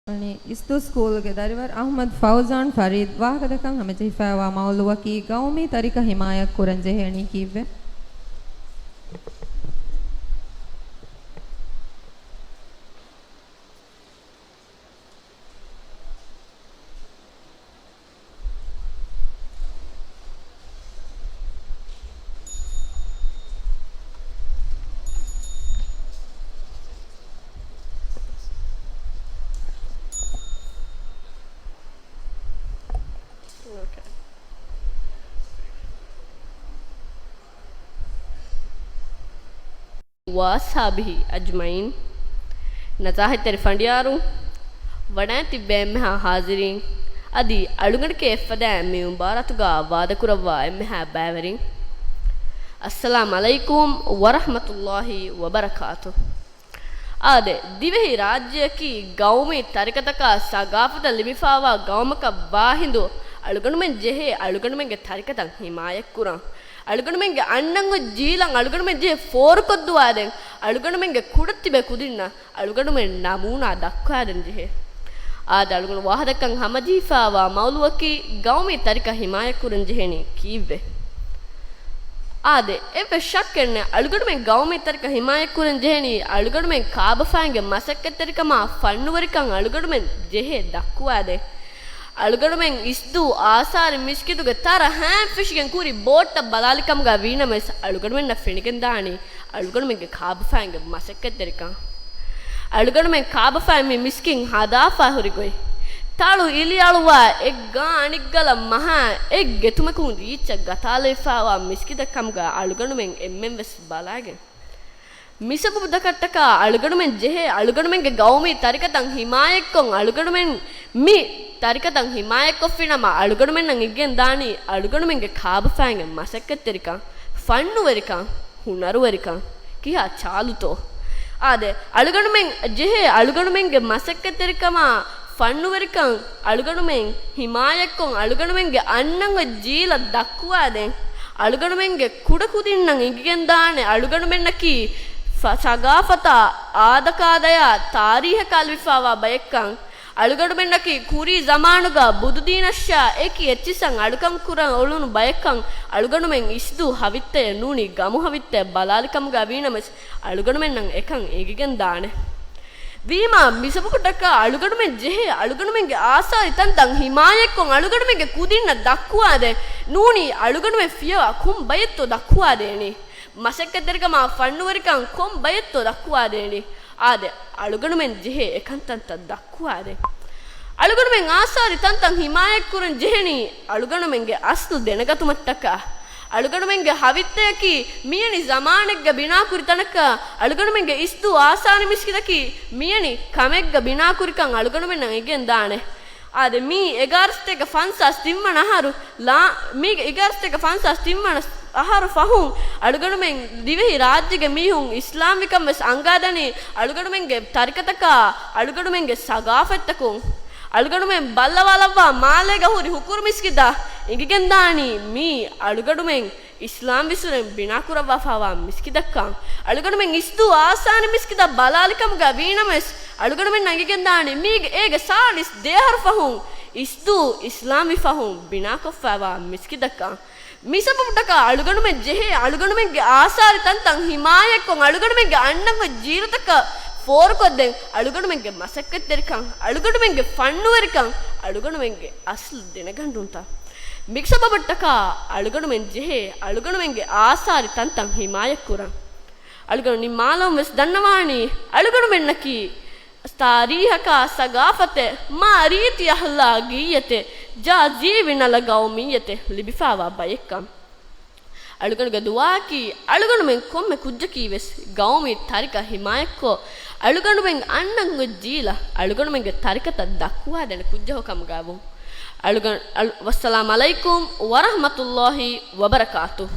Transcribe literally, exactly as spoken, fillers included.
އިސްދޫ ސްކޫލްގެ ދަރިވަރު އަޙްމަދު ފައުޒާން ފަރީދު ވާހަކަދައްކަން ހަމަޖެހިފައިވާ މައުޟޫޢަކީ ގައުމީ ތަރިކަ ހިމާޔަތްކުރަން ޖެހޭނީ ކީއްވެ؟ ވައަޞްޙާބިހި އަޖްމަޢީން. ނަޒާހަތްތެރި ފަނޑިޔާރުން، ވަޑައިން ތިއްބެވި އެންމެހާ ޙާޟިރީން، އަދި އަޅުގަނޑުގެ އެއްފަދައިން މި މުބާރާތުގަ ވާދަކުރައްވާ އެންމެހާ ބައިވެރިން، އައްސަލާމް ޢަލައިކުމް ވަރަޙްމަތުﷲި ވަބަރަކާތުހު. އާދެ، ދިވެހި ރާއްޖެއަކީ ގައުމީ ތަރިކަތަކާ ސަގާފަތަށް ލިބިފައިވާ ގައުމަކަށް ވާހިނދު، އަޅުގަނޑުމެން ޖެހޭ އަޅުގަނޑުމެންގެ ތަރިކަތައް ހިމާޔަތްކުރަން. އަޅުގަނޑުމެންގެ އަންނަން އޮތް ޖީލަށް އަޅުގަނޑުމެން ޖެހޭ ފޯރުކޮށްދުވާދޭން، އަޅުގަނޑުމެންގެ ކުޑަތިބޭ ކުދިންނަށް އަޅުގަނޑުމެން ނަމޫނާ ދައްކާދޭން ޖެހޭ. އާދެ، އަޅުގަނޑު ވާހަކަދައްކަން ހަމަޖެހިފައިވާ މައުޟޫޢަކީ ގައުމީ ތަރިކަ ހިމާޔަތްކުރަން ޖެހެނީ ކީއްވެ؟ އާދެ، އެއްވެސް ޝައްކެއް ނެތް، އަޅުގަނޑުމެން ގައުމީ ތަރިކަ ހިމާޔަތްކުރަން ޖެހެނީ އަޅުގަނޑުމެން ކާބަފައިންގެ މަސައްކަތްތެރިކަމާ ފަންނުވެރިކަން އަޅުގަނޑުމެން ޖެހޭ ދައްކުވާދޭން. އަޅުގަނޑުމެން އިސްދޫ އާސާރި މިސްކިތުގެ ތަރަ ހައިން ފެށިގެން ކުރި ބޯޓްތައް ބަލާލިކަމުގަ ވީނަމަވެސް، އަޅުގަނޑުމެންނަށް ފެނިގެންދާނީ އަޅުގަނޑުމެންގެ ކާބަފައިންގެ މަސައްކަތްތެރިކަން. އަޅުގަނޑުމެން ކާބަފައިން މި މިސްކިތް ހަދާފަ ހުރި ގޮތް، ތަޅު އިލިއަޅުވާ އެއްގާ އަނެއްގަލަށް މަހާ އެއް ގެތުމަކުން ރީއްޗަށް ގަތާލެވިފައިވާ މިސްކިތަކަށް ކަމުގަ އަޅުގަނޑުމެން އެންމެންވެސް ބަލާގެން. މިސަބަބުތަކަށްޓަކާ އަޅުގަނޑުމެން ޖެހޭ އަޅުގަނޑުމެންގެ ގައުމީ ތަރިކަތައް ހިމާޔަތްކޮށް، އަޅުގަނޑުމެން މި ތަރިކަތައް ހިމާޔަތްކޮށްފިނަމަ، އަޅުގަނޑުމެންނަށް އެނގިގެން ދާނީ އަޅުގަނޑުމެންގެ ކާބަފައިންގެ މަސައްކަތްތެރިކަން، ފަންނުވެރިކަން، ހުނަރުވެރިކަން ކިހާ ޗާލުތޯ؟ އާދެ، އަޅުގަނޑުމެން ޖެހޭ އަޅުގަނޑުމެންގެ މަސައްކަތްތެރިކަމާ ފަންނުވެރިކަން އަޅުގަނޑުމެން ހިމާޔަތްކޮށް، އަޅުގަނޑުމެންގެ އަންނަން އޮތް ޖީލަށް ދައްކުވާދޭން. އަޅުގަނޑުމެންގެ ކުޑަކުދިންނަށް އެނގިގެންދާނެ އަޅުގަނޑުމެންނަކީ ފަ-، ސަގާފަތާ، އާދަކާދަޔާ، ތާރީހަކާ ލިބިފައިވާ ބައެއްކަން. އަޅުގަނޑުމެންނަކީ ކުރީ ޒަމާނުގަ ބުދުދީނަށާ އެކި އެއްޗިއްސަށް އަޅުކަން ކުރަން އުޅުނު ބައެއްކަން. އަޅުގަނޑުމެން އިސްދޫ ހަވިއްތައެއް ނޫނީ ގަމު ހަވިއްތައެއް ބަލާލިކަމުގަ ވީނަމަވެސް، އަޅުގަނޑުމެންނަށް އެކަން އެނގިގެންދާނެ. ވީމާ، މިސަބަބުކަށްޓަކާ އަޅުގަނޑުމެން ޖެހޭ އަޅުގަނޑުމެންގެ އާސާރި ތަންތަން ހިމާޔަތްކޮށް، އަޅުގަނޑުމެންގެ ކުދިންނަށް ދައްކުވާދޭން. ނޫނީ އަޅުގަނޑުމެން ފިޔަވާ ކޮން ބައެއްތޯ ދައްކުވާދޭނީ؟ މަސައްކަތްތެރިކަމާ ފަންނުވެރިކަން ކޮން ބައެއްތޯ ދައްކުވާދޭނީ؟ އާދެ، އަޅުގަނޑުމެން ޖެހޭ އެކަންތަންތައް ދައްކުވާދޭން. އަޅުގަނޑުމެން އާސާރި ތަންތަން ހިމާޔަތްކުރަން ޖެހެނީ އަޅުގަނޑުމެންގެ އަސްލު ދެނެގަތުމަށްޓަކާ. އަޅުގަނޑުމެންގެ ހަވިއްތަޔަކީ މިޔަނި ޒަމާނެއްގަ ބިނާކުރި ތަނަކަށް. އަޅުގަނޑުމެންގެ އިސްދޫ އާސާރި މިސްކިތަކީ މިޔަނި ކަމެއްގަ ބިނާކުރިކަން އަޅުގަނޑުމެންނަށް އެނގިގެންދާނެ. އާދެ، މީ އެގާރަ ސަތޭކަ ފަންސާސް ތިންވަނަ އަހަރު، ލާ-، މީގެ އެގާރަ ސަތޭކަ ފަންސާސް ތިންވަނަ އަހަރު ފަހުން އަޅުގަނޑުމެން ދިވެހި ރާއްޖޭގެ މީހުން އިސްލާމްވިކަން ވެސް އަންގާދަނީ އަޅުގަނޑުމެންގެ ތަރިކަތަކާ، އަޅުގަނޑުމެންގެ ސަގާފަތްތަކުން. އަޅުގަނޑުމެން ބައްލަވާލައްވާ މާލޭގަ ހުރި ހުކުރު މިސްކިތަށް އެނގިގެންދާނީ މީ އަޅުގަނޑުމެން އިސްލާމްވިސުރެން ބިނާކުރައްވާފައިވާ މިސްކިތަކަން. އަޅުގަނޑުމެން އިސްދޫ އާސާރި މިސްކިތަށް ބަލާލިކަމުގަ ވީނަމަވެސް، އަޅުގަނޑުމެންނަށް އެނގިގެންދާނީ މީގެ އޭގެ ސާޅީސް ދެއަހަރު ފަހުން އިސްދޫ އިސްލާމްވި ފަހުން ބިނާކޮށްފައިވާ މިސްކިތަކަން. މިސަބަބުންޓަކާ އަޅުގަނޑުމެން ޖެހޭ އަޅުގަނޑުމެންގެ އާސާރި ތަންތަން ހިމާޔަތްކޮށް، އަޅުގަނޑުމެންގެ އަންނަން އޮތް ޖީލުތަކަށް ފޯރުކޮށްދޭން. އަޅުގަނޑުމެންގެ މަސައްކަތްތެރިކަން، އަޅުގަނޑުމެންގެ ފަންނުވެރިކަން، އަޅުގަނޑުމެންގެ އަސްލު ދެނެގަނޑުންތައް. މިސަބަބަށްޓަކާ އަޅުގަނޑުމެން ޖެހޭ އަޅުގަނޑުމެންގެ އާސާރި ތަންތަން ހިމާޔަތްކުރަން. އަޅުގަނޑު ނިންމާލަން ވެސް ދަންނަވާނީ، އަޅުގަނޑުމެންނަކީ ތާރީހަކާ ސަގާފަތެއް، މާ ރީތި އަހްލާގިއްޔަތެއް، ޖާ ޖީވި ނަލަ ގައުމިއްޔަތެއް ލިބިފައިވާ ބައެއްކަން. އަޅުގަނޑުގެ ދުޢާއަކީ، އަޅުގަނޑުމެން ކޮންމެ ކުއްޖަކީ ވެސް ގައުމީ ތަރިކަ ހިމާޔަތްކޮށް، އަޅުގަނޑުމެން އަންނަން އޮތް ޖީލަށް އަޅުގަނޑުމެންގެ ތަރިކަތައް ދައްކުވާދޭނެ ކުއްޖަކު ކަމުގައިވުން. އަޅުގަނޑު، އަޅު-، ވައްސަލާމް ޢަލައިކުމް ވަރަޙްމަތުﷲި ވަބަރަކާތުހު.